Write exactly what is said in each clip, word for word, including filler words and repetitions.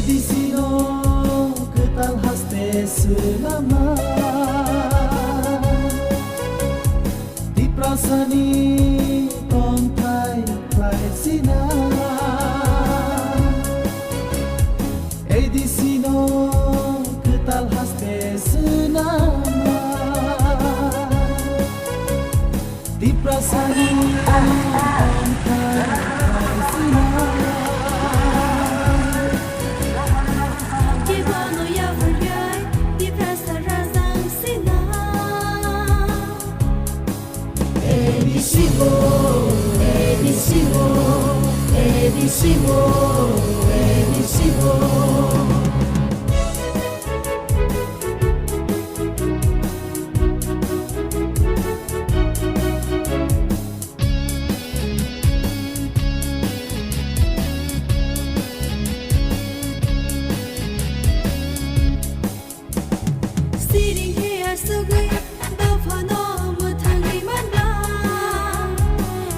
Sino kwtal haste swnama. Tiprasani tongthai khlai sina. A D C no kwtal haste swnama. Tiprasani tongthai khlai sina. Kebono yaphar gai Tiprasa rajang sina. A D C o, A D C o, A D C o, A D C o. Siring khe asugwi dophano mwthangwi manla.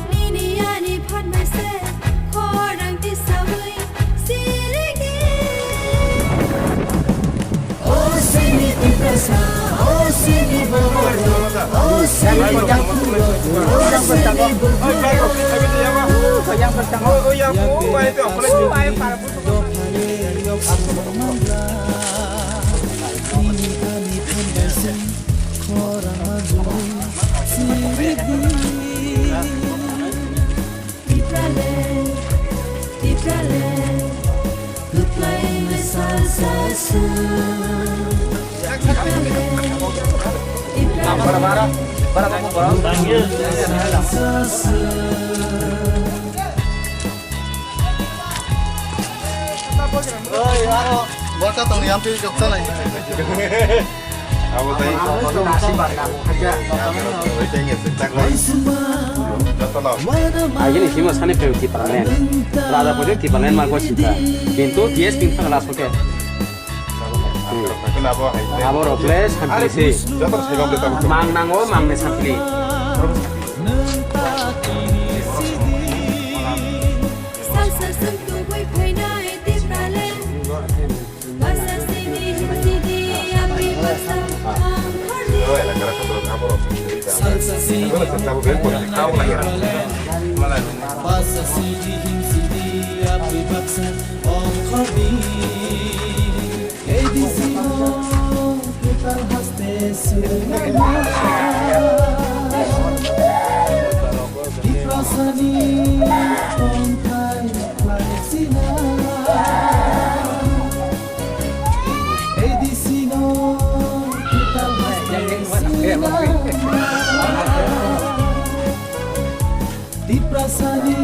Nini ani phatmai se khorang tisawi sirigi. O sini Tiprasa, o sini Borok, o sini Takhuk, o sini Bukhuk. Tipraland, Tipraland, kwplai mesa sasa. Tipraland, Tipraland, sasa. Oi, aro. Bota tong yang pi jok sana. Abo tai. Abo tai nge sik tak lai. Joto no. Agini simo sani pe Tipraland. Raja pojok Tipraland ma gosi ta. Kintu T S P thang la soke. Abo hai. Abo rok le sampli si. Joto sai bam de ta. Mang nango, mang ne sampli. Salsa sung tu boi phainai Tipraland. Tiprasani tongthai khlaisina. A D C no kwtal haste sina. Tiprasani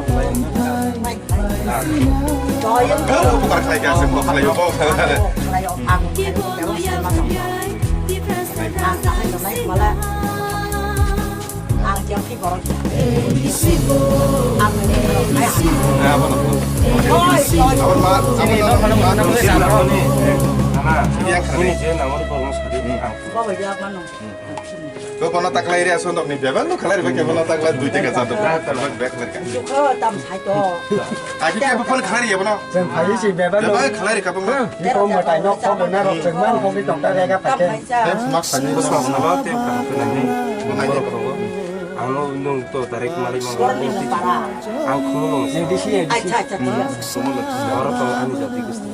tongthai khlaisina. Kau bukan saya kasih mau saya mau. Ang jam ki borok ya. Ang ni borok ya. Oi, oi. Abang ma, abang ma, abang ma. Ini dia kan. Ini je nama di borok sari ni ang. Bawa dia apa no? Ko kono taklai ria sondok ni bebang no khalai ria kono taklai dui tiga satu. Taklai bek bek. Ko tam sai to. Aki ke apa pun khalai ria bono. Sen phai si bebang no. Bebang khalai ria kapang. Ni ko matai no ko bena rok sen man ko ki tong ta ria ka phai. Mak sani ko sok na ba te ka na ni. Ang no nung to direct mari ma. Ang khum no. Acha acha. Oro to ani jati gusti.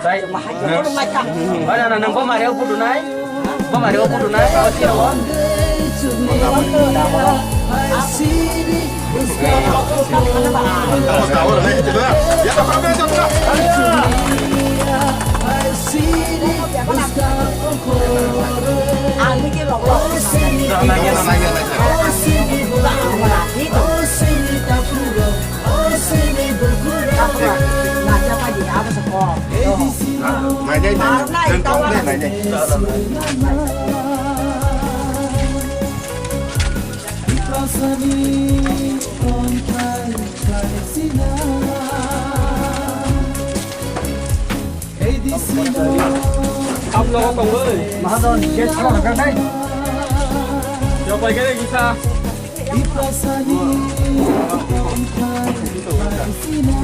Bai. Bai na na nang bo mari o putu nai. Bo mari o putu nai. O si o. Nainai, nainai. Nang tong le, nainai. Tam logo tongwi. Mahajon, guest lo hangkar nai. Yo, pai kene kisa. Tiprasani tongthai khlaisina.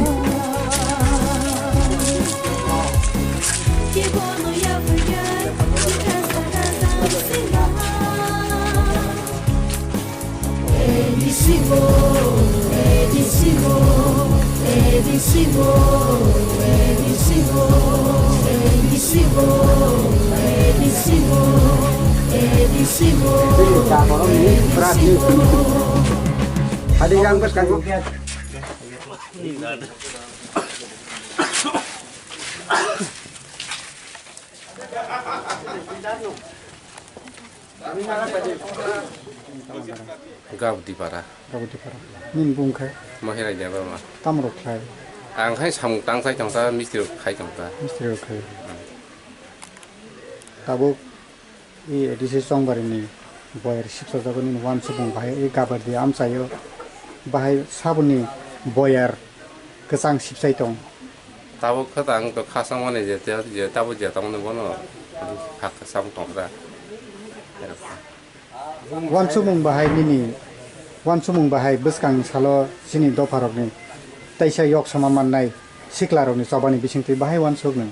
Hadi yang bos kanggo. Gabdi para. Gabdi para. Nini bung khe? Mahirai Debbarma. Tamo rok khlai? Ang khai samung tang khai tong ta, mistri rok khai tong ta. Mistri rok khai. Tabuk i A D C Chongbarini boyar sipsajagoni uansukmung bahai i Gabdi amchaio bahai saboni boyar kwchang sipsai tong. Tabuk khe ang to khasang mani je, je, je tabuk je tongmani bono hak sam tongkha. Uansukmung bahai nini, uansukmung bahai bwskangni salo chini dopharokni teisa yok sama mannai siklarokni chobani bisingtwi bahai uansuknwi.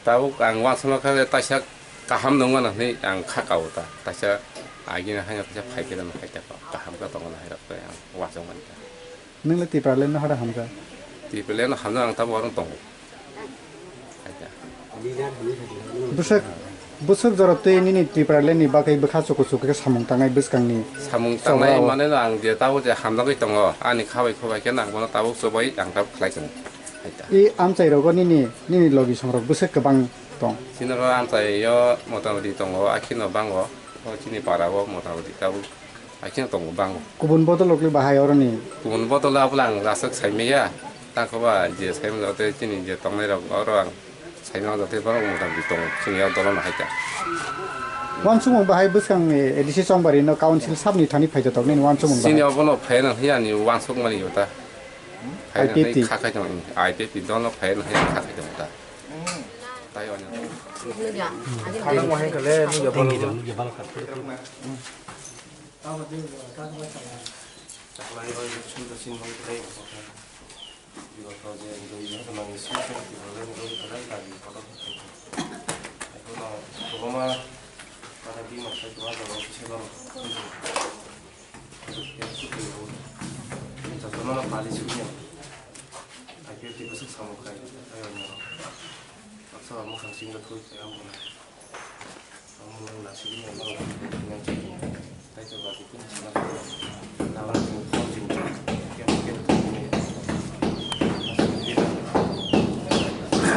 Tabuk ang uansukma khe teisa kaham nungmano hinwi ang kha kao ta, teisa agini haino teisa phaikhe rwno hai ta kaham khe tongmani hai rok tei ang uansukmani ta. Nwng le Tipraland no hada hamjak? Tipraland no hamjak, ang tabuk oro tongo. Bwswk, bwswk jora twi nini Tipraland ni bagwi bwkha chuku chuku khe samung tangnai bwskangni. Samung tangnai chobao mane no ang je tabuk je hamjagwi tongo, ani khabai khubai khe nang bono tabuk chubai ang tabuk khlai tongo. Hai ta. I amchai rogo nini, nini logi songrok bwswk kwbang tong? Chini ro amchai o motamoti tongo, akhino bango, o chini para o motamoti tabuk. Hakhe tongo bango. Kubun bodol rok le bahai oroni? Kubun bodol abola ang aswk saimaya. Takhoba je saimano joto chini je tongnai rok oro ang saimano joto borok motamoti tongo. Chini o dolo no hai ta. Wansukmung bahai bwskang ni A D C Chongbari no council sabni thani phai jotok nini wansukmung bahai. Chini obono phai no hiya ni wansuk mani yota. Phai no I P F T. Kha khai tong I P F T dolo phai no hiya kha khai tong ta. Tai o. Khana mo hai kale ni ya bolo. Taklai o chwng da chini bagwi kwlai o khe. Biba project dui hajar nangni simi simi kiba le nugwi kwlai dabi kotor khe. Ekhono kwbangma kata bima sai dua hajar o kisa gano. Jotono no pali simi. Akhir tiba suk samung khai. Ayo no. Baksa mukhang simi thui khai ambo.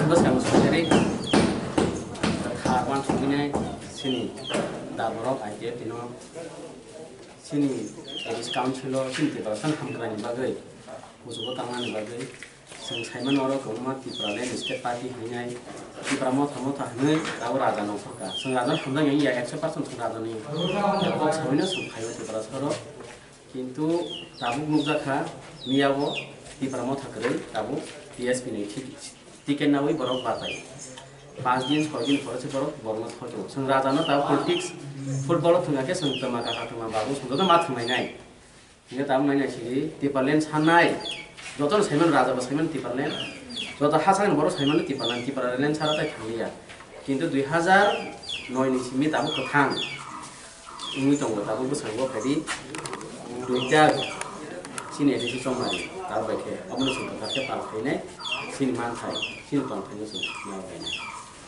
Bwskang swngcharwi kha uansuknai chini daborok I P F T no chini Council o chini Tiprasa hamkraini bagwi muchugo tangnani bagwi. Chwng saimano oro kwbangma Tipraland state party hinwi Tipra motha motha hinwi abo raja nongkhorkha. Chwng raja hamjakya wngya ekso percent chwng rajani kok sabaino chwng phaio Tiprasa oro. Kintu tabuk nukjakha miyabo Tipra motha kwrwi tabuk T S P ni thik ticket nawi borok batai. Panch din, soi din pore se borok borokno thokjao. Chwng rajano tabuk politics, football o thwngya khe chwng twma kaka twma babu chwng joto ma thwnglainai. Hingke tabuk nai nai sidi Tipraland sanai. Jotono saimano raja bo saimano Tipraland. Joto ha sakni borok saimano Tipraland, Tipraland sara tai thangliya. Kintu dui hajar noi ni simi tabuk kwthang wngwi tongo, tabuk bwskango phaidi duita chini A D C Chongmari tabuk bai khe abono chwng kwthar khe pal khainai chini manthai, chini tongthaino chwng nai khainai.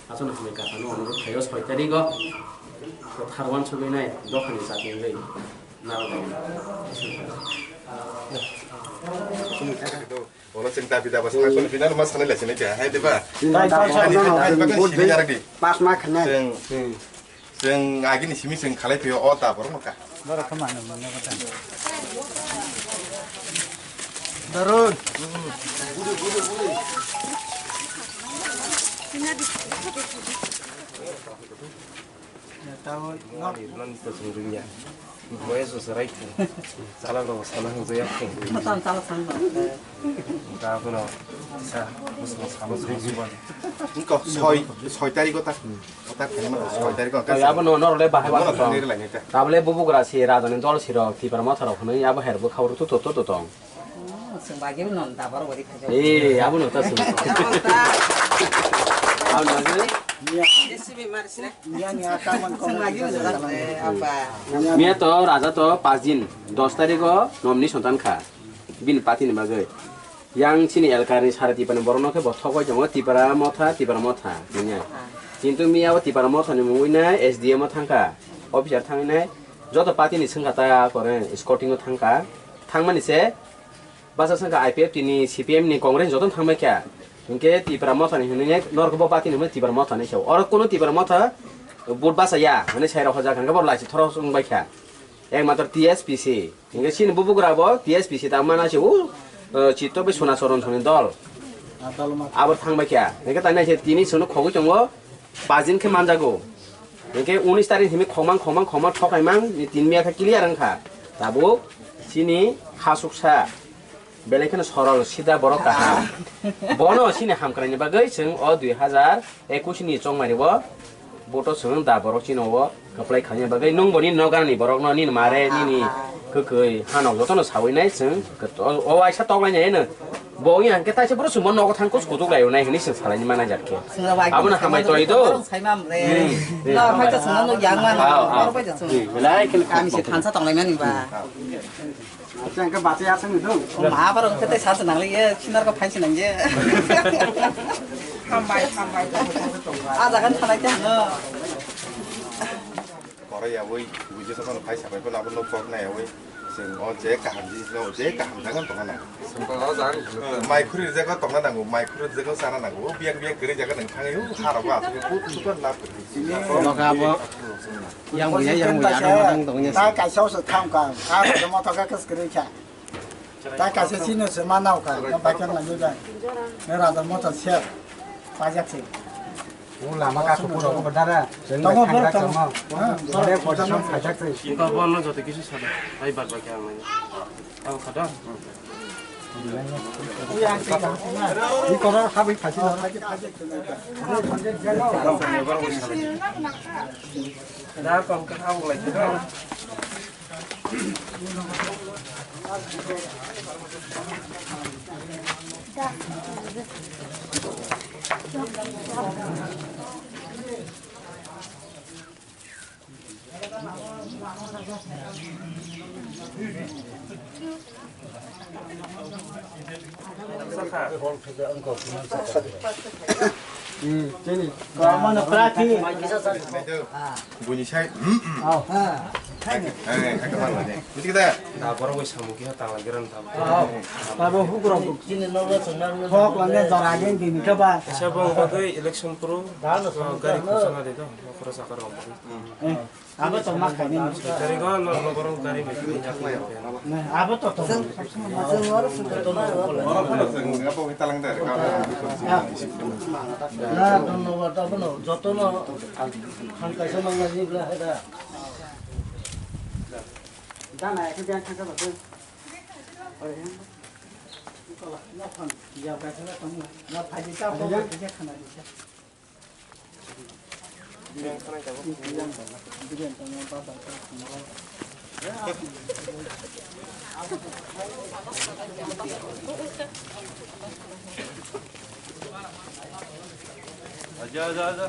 Aswkno hambai kathano onurodh khaio soi tarigo kwthar uansugwi nai dophani chati wngwi. Olo chwng dabi daba sana kono final ma sanai lai sinai kya hai diba? Ani hai bagwi simi ardi. Pas ma khanai. Chwng, chwng agini simi chwng khalai phaio o da borok no ka. Borok kha mano mano kata. Darun. Nani, nani to chwng rwngya. Boya so se right thing. Chala rok sana hwnjaya thing. Matan chala thang ba. Da bono sa, bus mo sa, bus mo sa. Ingko soi, soi tarikh ota. Ota khaima soi tarikh ota. Abo no, no le bahai bahai. Tabole bubugra si rajani dol sirok, Tipra motha rok hwnwi abo her bo khauru tu to to to tong. Chwng bagwi no da boro bori khajo. Eh, abo no ta chwng. Abo no ta. Miya ni akaman kok. Miya to raja to pas din, dos tarikh o nomination tan kha. Bini party ni bagwi. Yang chini elkar ni sara Tipra ni borok no khe bo thok bai tongo, Tipra motha, Tipra motha, hwnwi. Kintu miya o Tipra motha ni mungwi nai S D M o thangkha, officer thangwi nai, joto party ni swngkha ta kore scouting o thangkha, thangmani se basa swngkha I P F T ni, C P M ni, Congress ni joto thangbai kha, hinkhe Tipra motha ni hwnwi nai norok bo party ni hwnwi Tipra motha ni se, oro kunu Tipra motha vote basa ya hwnwi sai rok hojak, hinkhe bo lachi thoro wng bai kha. Ekmatro T S P C. Hinkhe chini bubugra bo T S P C ta mana se o, eh, chitto bai Sona Soron thani dol. Abo thang bai kha. Hinkhe tani se tini sono khogwi tongo, pas din khe manjago. Hinkhe unis tarik himi khogmang, khogmang, khogmang thokai mang, ni tin miya khe clear wngkha. Tabuk chini hasuksa. Belai kheno sorol, sida borok kaham. Bono chini hamkraini bagwi chwng o dui hazar ekush ni chongmani bo vote o chwng da borok chini o kwplai khaina bagwi nwng bo nini nogarni borokno nini mare nini kwkwi hanok jotono sawi nai chwng o, o waisa toklai nai no. Bo wngya hwnkhe taisa borok chwngbo nogo thang kus kutuk lai nai hwnwi chwng salaini manai jat khe. Abono hambai tongwi do. Hmm. Hmm. Kami se thansa tonglaimani ba. Acha, engke bachai aswk ni dong. O ma, borok khe tei salsa nang le ye, sinar ko phansi nang ye. Hambai, hambai. A jagan thanai te hano. Korai yawi, buji sa kono phai sabai kono abo nok kok nai yawi. Sing o je kaham ji no, je kaham jagan tong na. Sing ko o jagan. Mai khuri jaga tong na nango, mai khuri jaga sana nango. O biang biang kiri jaga nang thangai, o haro ba aswk ko super lap. Noka abo. Yang buya, yang buya, ada orang tong nya. Ta kaisa se tham ka, a raja motha ka kes kri kha. Ta kaisa sino se manau ka, ta bakan na ni ba. Ne raja motha se pajak se. O lama ka ko pura ko dara. Tamo, tamo. Ore position pajak se. Ba bono joto kisu sada. Ai bar ba kya nai. Ang khada. Ni koro habwi phaji na. Da kong ka habwi lai. Buini sai. Buji kida. Da borok bai samung kiha tangla giran tamo. Abo hukrok. Hok langa jora gen dini kaba. Esa bong bagwi election pro. Gari khosana de do. Khoro sakar rok. Abo to ma khaini. Tari go no no borok gari me kini jak lai. Abo to to. Na, dhonnobad, abono jotono ham kaisa mangnani bwla hai da. Dana ekhe biyang thangkha bwswk. Ore, kola, nokhon, ya, kaisa tongla. Ya, phaidi ta, phaidi khana di. Aja, aja, aja.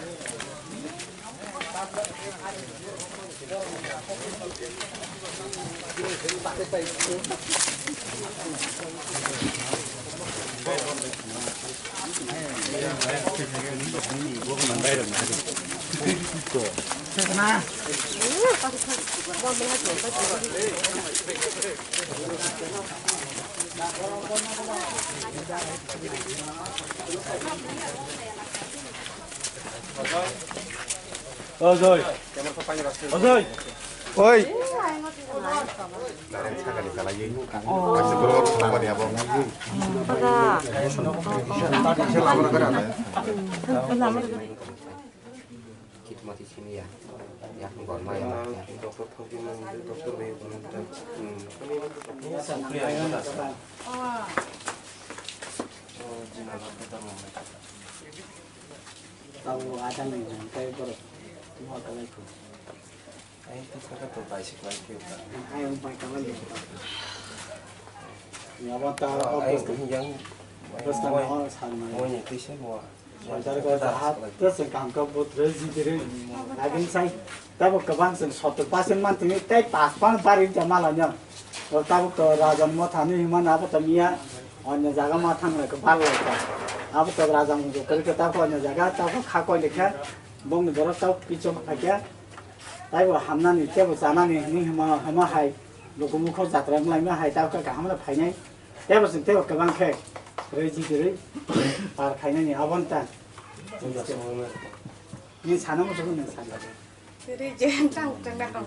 Ojoi. Ojoi. Oi. Kitmati sini ya. Ya, gorma ya. Doktor thangwi mani, doktor bai. Hmm. Tabo adang ni jang kai borok mo kalai ko. Ai, to saka to bai sik bai ke. Ai, bai kalai. Ya, ba ta. Ai, yang. Basta mo, mo ni tisa mo. Sanjari ko jahat, to se kam ko but re ji dire. Agin sai, tabo kwbang se sotto percent man tini, tei pas pan bar in jama la nyam. To tabo to rajan mo thani himan abo to miya, onyo jaga ma thang le ko bar le ko. Abo to rajan mo ko kari ko tabo onyo jaga, tabo kha ko le kha, bong ni borok tabo pichok phakya. Taibo hamnani, teibo chanani, ni hima, hima hai, luku mukho jatra wnglaima hai, tabo khe kaham no phainai. Teibo chwng teibo kwbang khe, rwi jigirwi, par khainani abo nta. Ni sana muchung ni sana. Rwi je tang tang da kau.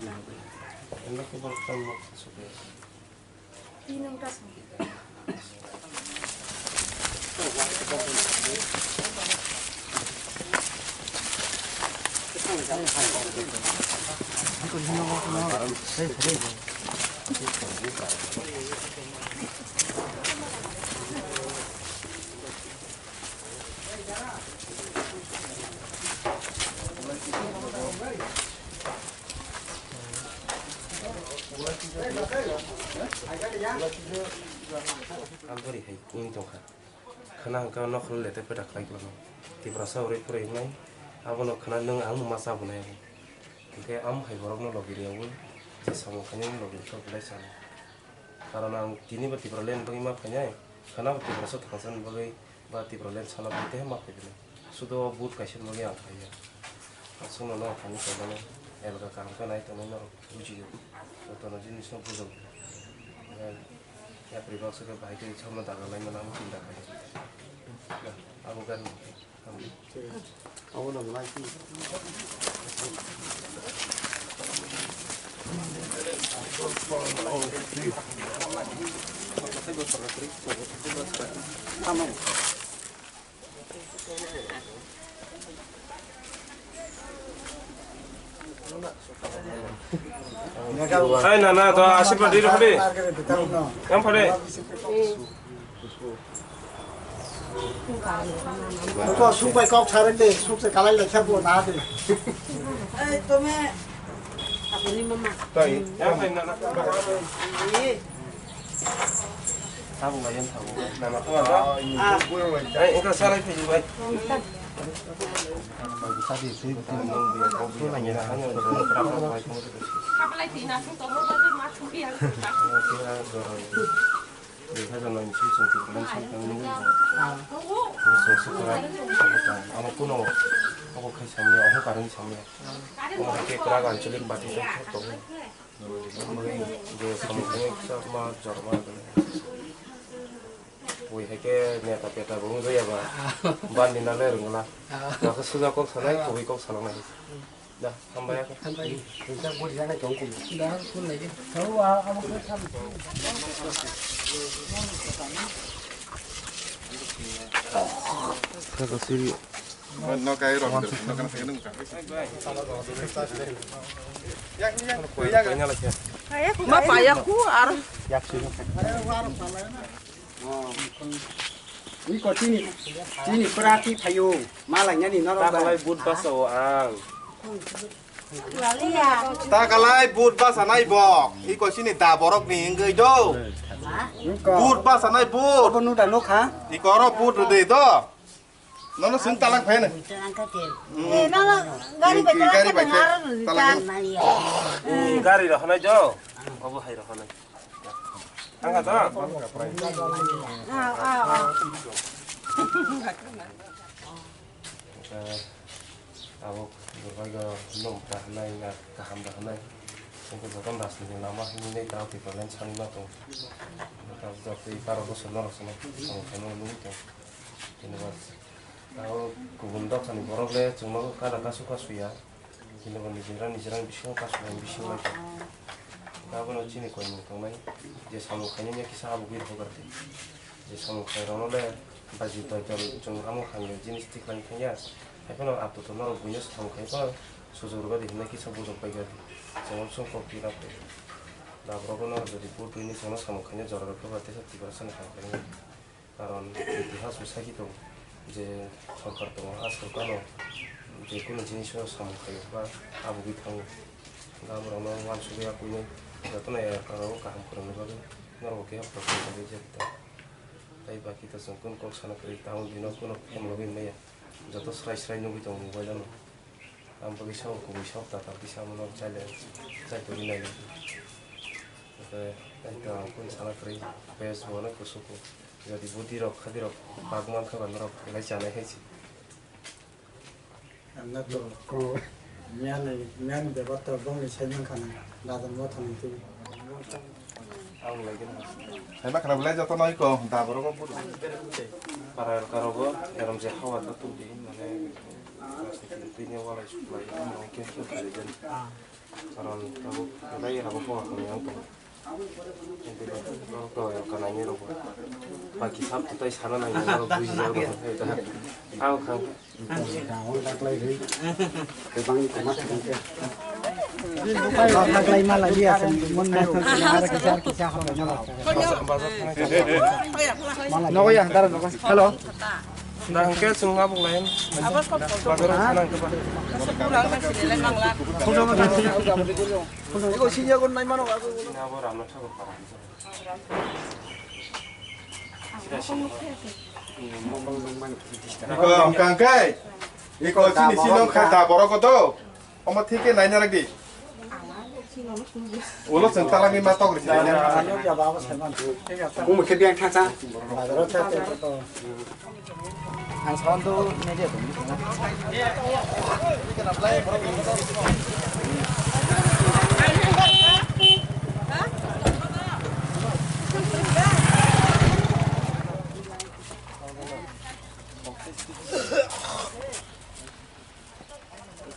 Ang bwrwi hai wngwi tongkha. Khwna hwnkhe o nokhorno lete peta khlai kwlangma. Tiprasa urui phurui wngnai, abono khwna nwng ang masa bo nai abo. Hinkhe amo hai borokno logi rwyaui je samung khainai logi rwkha belai sano. Karon ang tinibo Tipraland bagwi ma phainai, khwnabo Tiprasa thangsani bagwi ba Tipraland sana bagwi teibo ma phai bini. Sudo o vote kaisani bagwi ang phaiya. Aswkno norok thani khaimano elka kaham khe nai tongnai norok bujio. Jotono jinisno bujokdi. Yapri baksa khe bahai khe samno daga laimano ang chinta khaio. Abo gari. Hai nana, to asirwad di rw phade. Yang phade. Ko suk bai kok sarang de, suk se kalai lai khe bo na de. Ei, tome. Apuni mama. Tai. Yang phade nana. Tabung layan tabung. Nama ko ada. Ah. Eh, itu salah itu, bai. Sabi sui betul. Kaplai tina sung tomo bade ma sung ya. Dui hajar nai ni sui sung tu bulan sung tang nung. Sung sung kora. Amo kuno. Amo khai samya, amo karang samya. Amo ke kora ganchalik bati sung to. Bui hai khe neta peta bo wngwi ya ba. Bandi na le rwngla. Nokha suja kok sanai, kubui kok salongnai. Da, hambai ya. Hambai. Rijak bo rijak nai tong kum. Da, kun lai. Tau a, abo khe sam. Kaka siri. No kai rok, no kana sai nung ka. Ma paya ku ar. Iko chini, chini pura ti phayo, malai nani norok. Ta kalai but basa o ang. Ta kalai but basa nai bo. Iko chini da borok ni wngwi do. But basa nai but. Abo nuda nukha. Iko oro but de do. Nono sung talang phai na. Eh, nono gari bai talang phai na. Gari bai talang. Gari rohonai jo. Obo hai rohonai. Ang kata. Ah, ah, ah. Abo berbai go nom ta hanai na kaham da hanai. Engko joton rajniti lama hini nei tao Tipraland sani ma tong. Tao joto i baro bosor norok sono samung khaima nugui tong. Tini ba tao kubun dophani borok le chwngno kada kasu kasu ya. Tini ba nijera nijera bisingo kasu bai bisingo lai tong. Abono chini koimung tongnai je samung khainani kisa abo gwi hogar di. Je samung khairokno le baji toijol chwng amo hamya jinis tiklai thangya. Haiphano ato to norok buino samung khai phano sujok rwgadi hinwi kisa bujok paikha di. Chwng chwng kok twi rw phai. Naborok no jodi purtwi ni chwngno samung khaina jora rwkha ba teisa Tiprasa ni ham khainai. Karon itihas bo sakhi tongo je sorkar tongo, a sorkar no je kunu jinis o samung khaio ba abugwi thango. Gaborok no uansugwi akwinai jotono A R K rok kaham kwrwngni bagwi norok bo keha program bagwi jeta. Tai baki to chwng kunu kok sana kwrwi, tamo bino kunu phem logwi maya. Joto srai srai nugwi tongo mobile-o no. Ang bagwi sao kubui sok ta ta kisa amo no chai le chai tongwi nai. Hwnkhe ekta ang kung sana kwrwi pes bo no kusuku. Jodi budi rok khadi rok bag man kha ba norok belai chanai hai se. Ang na to ko miyani miyani beba to bongni sai man khana dadan bo thani tu. Ang lai gana. Hai ma khana belai joto noi ko da borok bo. Para karogo eram je hawa ta tu di mane. Tini walai suklai ang ke ke kare jan. Karon tabuk belai abo hawa khani ang to. Kanani rok. Baki sab to tai sana nang rok buji ya rok. Ang khang. Taklai mala liya san mon na to ara kisa kisa ha na. Bazar bazar khana. Nogo ya dara nogo. Hello. Da hwnkhe chwng ma buk layan. Bazar o sana hwnkhe ba. Ego senior gon nai mano abo. Abo Ramnath Thakur para. Iko hwnkha hwnkhe. Iko chini sino kha da borok o do. Omo thik khe naina rwdi. Ulo chwng talangwi ma tok rwdi naina. Kumu khe biyang thangsa. Ang sound media tong.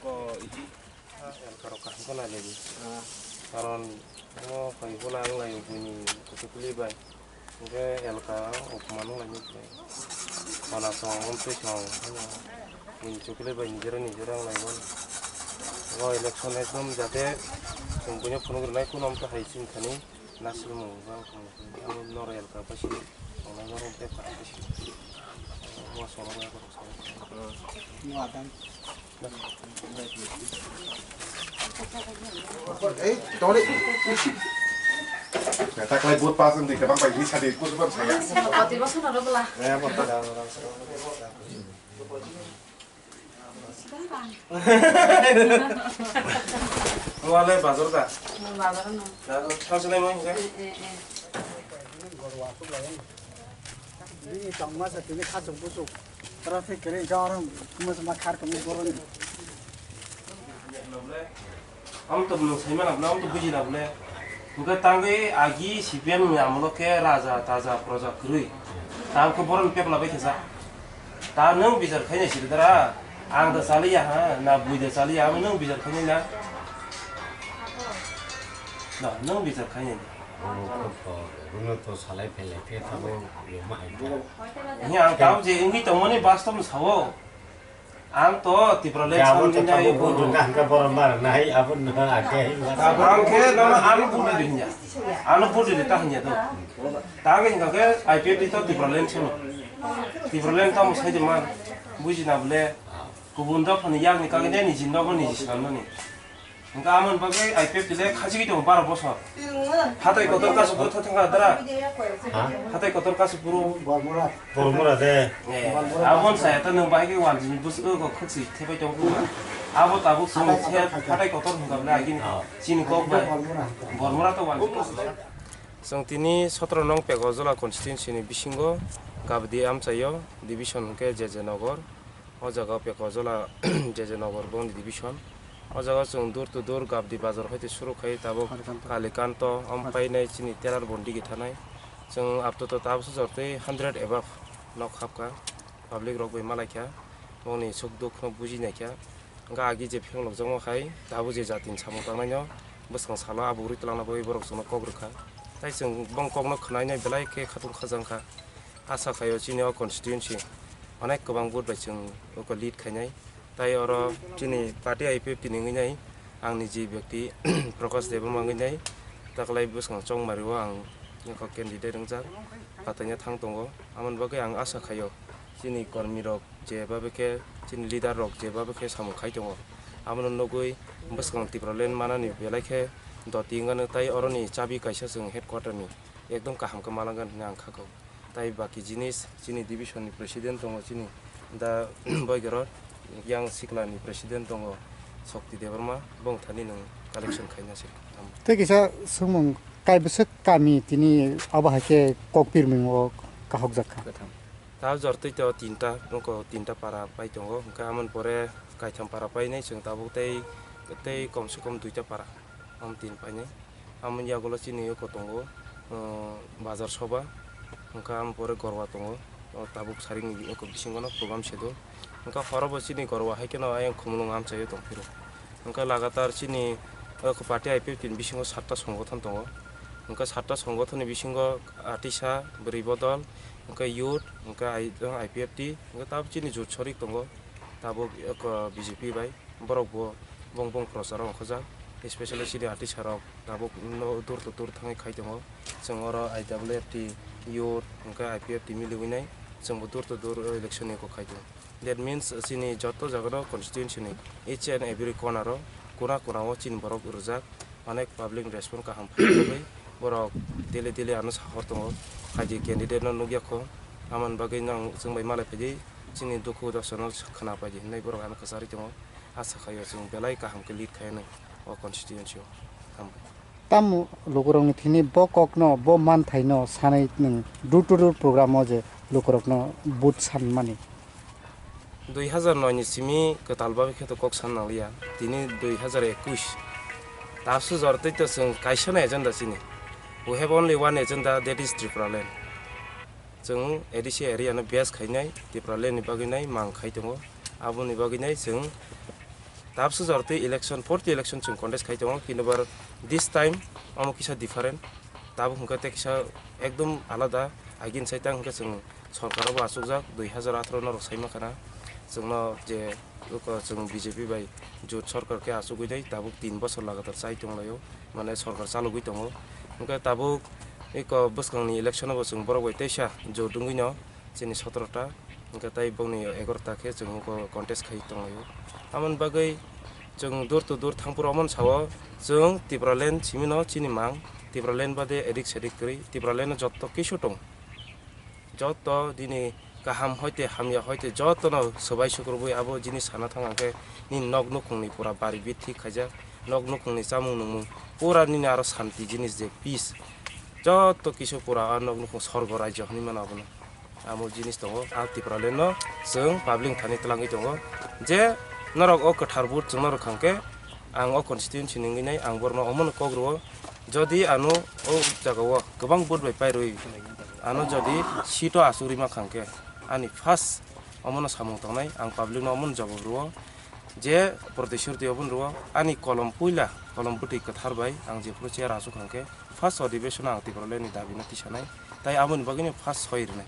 Ko iti ha elkarok kaham khe nai lai di. Karon omo hai bola wng lai buini kuchukli bai. Hwnkhe elka opman wng lai nukle. Mana song, omtwi song, buini kuchukli bai nijera nijera wng lai mano. O election ekdom jate chwng buino phunuk rwnai kuno omtwi hai chini thani. Nasilmung ba norok elka basi tongnai norok tei phatang basi. Wa soro ba borok soro. Ei, tore. Taklai bot pas wng di kebang bai di sadi kus ban saya. Pati basa na robla. Ya, pati. Wale bazar da. Bazar no. Thang sinai mo hingke. Bini tongma sa tini khachuk buchuk. Traffic kere jor hum kuma sama khar kami boron. Am to bwlwng saimano bwle, am to bujina bwle. Hwnkhe tangwi agi C P M ni amolo khe raja, taja, proja kwrwi. Tang khe boron pepla bai khe sa. Ta nwng bichar khainai siri dara. Ang da chaliya ha, na bui da chaliya, ang nwng bichar khainai na. Na, nwng bichar khainai. Bono to salai phelai khe tabo yoma hai. Ni ang tamo je wngwi tongmani bastob no sao. Ang to Tipraland samni nai bo. Hingke borok mar nai abo no ake. Ang khe no ano budi de hinya. Ano budi de ta hinya to. Ta ke hingke I P F T to Tipraland sono. Tipraland tamo sai de man. Buji na bole. Kubun dok phani yak ni kagene ni jin dok ni jisam ni. Hingke amoni bagwi I P F T le khachigwi tongo baro bosor. Hatai kotor kasu bwtha thangkha dara. Ha? Hatai kotor kasu puro. Bormura de. Eh, abon saya ta nwng bahai ke wanjini bwswk kho khwksi thepai tongo. Abo tabuk chwng se hatai kotor hwnkha bwle agini chini kok bai. Bormura to wanjini. Chwng tini sotro nong Pekojala constituency ni bisingo Gabdi amchaio division hwnkhe J J Nogor. O jaga o Pekojala J J Nogor boni division. O jaga o chwng door to door Gabdi bazar hoite suru khai tabuk Kalikanto, Kalikanto, om painai chini telar bondi githanai. Chwng aptoto tabuk sujor tei hundred above nok hapkha. Public rok bai malaikha. Bongni suk dukh no buji naikha. Hwnkhe agi je phiyong lokjakma khai tabuk je jatini samung tangnaino bwskang salo abugrwi twlangna bagwi borok chwngno kok rwkha. Tai chwng bong kokno khwnainai belai khe khatung khajang kha. Asa khaio chini o constituency onek kwbang vote bai chwng oko lead khainai. Tai oro chini party I P F T ni wngwi nai ang niji byakti Prakash Debbarma wngwi nai taklai bwskang chongmari o ang eko candidate wngjak pataina thang tongo. Amoni bagwi ang asa khaio chini kormi rok jeba bwkhe chini leader rok jeba bwkhe samung khai tongo. Abono nugwi bwskang Tipraland manani belai khe doti wngano tai oroni chabi kaisa chwng headquarter ni ekdom kaham khe malangani hinwi ang khakao. Tai baki jinis chini division ni president tongo chini Da Boigoror yang siklani president tongo Shokti Debbarma, bong thani nung collection khaina se. Tei kisa swngmung, kaibwswk kami tini abo hai khe kokpirmung o kahokjak kha? Ta jor twi to tinta, nokho tinta para pai tongo, hwnkhe amoni pore kaitham para painai chwng tabuk tei, tei kom se kom duita para. Am tin painai. Amoni yagulo chini eko tongo, uh, bazar soba, hwnkha am pore gorwa tongo, uh, tabuk saring eko bisingo no program sedo. Hwnkha horo bo chini gorwa hai kheno ayang khumulwng amchaio tongphiro. Hwnkha lagatar chini eko party I P F T ni bisingo satta songothon tongo. Hwnkha satta songothon ni bisingo atisa, bwrwi bodol, hwnkha youth, hwnkha I P F T, hwnkha tabuk chini jut sorik tongo, tabuk eko B J P bai. Borok bo bong bong prochar ongkhojak, especially chini atisa rok tabuk no door to door thangwi khai tongo. Chwng oro I W F T youth hwnkhe I P F T miliwi nai, chwng bo door to door election ni kok khai tongo. That means chini joto jaga no constituency ni each and every corner o, kona kona o chini borok rwjak, onek public response kaham phai bagwi borok daily daily ano sahor tongo, phaidi candidate no nukya kho, amoni bagwi no ang chwng bai malai phaidi chini dukhu dosa no khna phaidi hinwi borok ano kwcharwi tongo. Asa khaio chwng belai kaham khe lead khainai o constituency o. Hambai. Tamo lukurokni thini bo kokno, bo manthaino sanai nwng door to door program o je lukurokno vote sanmani? Dui hazar noi ni simi kwtal bagwi khe to kok san nangliya, tini dui hazar ekwis. Tasu jor tei to chwng kaisa no agenda chini. We have only one agenda, that is Tripura land. Chwng A D C area no base khainai, Tripura land ni bagwi nai mang khai tongo. Aboni bagwi nai chwng tabsu jor tei election, forty election chwng contest khai tongo, kintu bar this time omo kisa different. Tabuk hwnkhe tei kisa ekdom alada, agin sai tang hwnkhe chwng sorkar bo achukjak, dui hazar atharo norok sai mankha na chwngno je oko chwng B J P bai jot sorkar khe achugwi tei tabuk tin bosor lagatar chai tonglaio, mane sorkar chalogwi tongo. Hwnkhe tabuk eko bwskangni election o bo chwng borok bai teisa jot wngwino chini sotoro ta. Hwnkhe tei bongni egaroh ta khe chwng oko contest khai tonglaio. Amoni bagwi chwng door to door thangphuru omono sao, chwng Tipraland simino chini mang, Tipraland bade edik sedik kwrwi, Tipraland o jotto kisu tongo. Jotto dini kaham hoite hamya hoite jottono swbai sukrubwi abo jinis sana thang hwnkhe nini nok nukhungni pura bari bit thik khaijak, nok nukhungni chamung nungmung pura nini aro santi jinis je peace, jotto kisu pura a nok nukhung sorgo rajyo hinwi mano abono. Amo jinis tongo, a Tipraland no chwng public thani twlangwi tongo je norok o kwthar vote chwngno rwkha hwnkhe ang o constituency ni wngwi nai ang borokno omono kok rwo, jodi ano o jagao kwbang vote bai pairwi ano jodi seat o achuk rima kha hwnkhe ani first omono samung tongnai, ang public no omono jawab rwo. Je protishurti obono rwo, ani kolom puila, kolom bwtwi kwthar bai ang jephuru chair achuk hwnkhe first odhibeshon o ang Tipraland ni dabi no tisanai, tai aboni bagwi no first soi rwnai.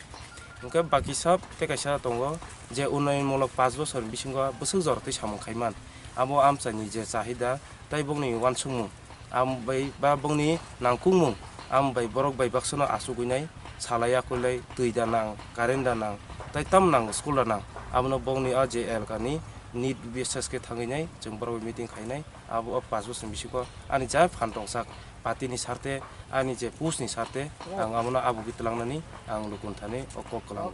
Hwnkhe baki sab tei kaisa tongo je unnoyon mulok panch bosor ni bisingo bwswk jora twi samung khaiman, abo amchaini je chahida tai bokni uansukmung, amo bai ba bongni nangkukmung, amo bai borok bai baksa no achugwi nai, salai akwlai, twi da nang, current da nang, tai tam nang, school da nang, abono bongni o je elka ni need basis khe thangwi nai, chwng borok bai meeting khainai, abo o panch bosor ni bisingo ani ja phan tongsak, party ni sarte, ani je post ni sarte, ang abono abugwi twlangnani ang lukun thani o kok kwlango.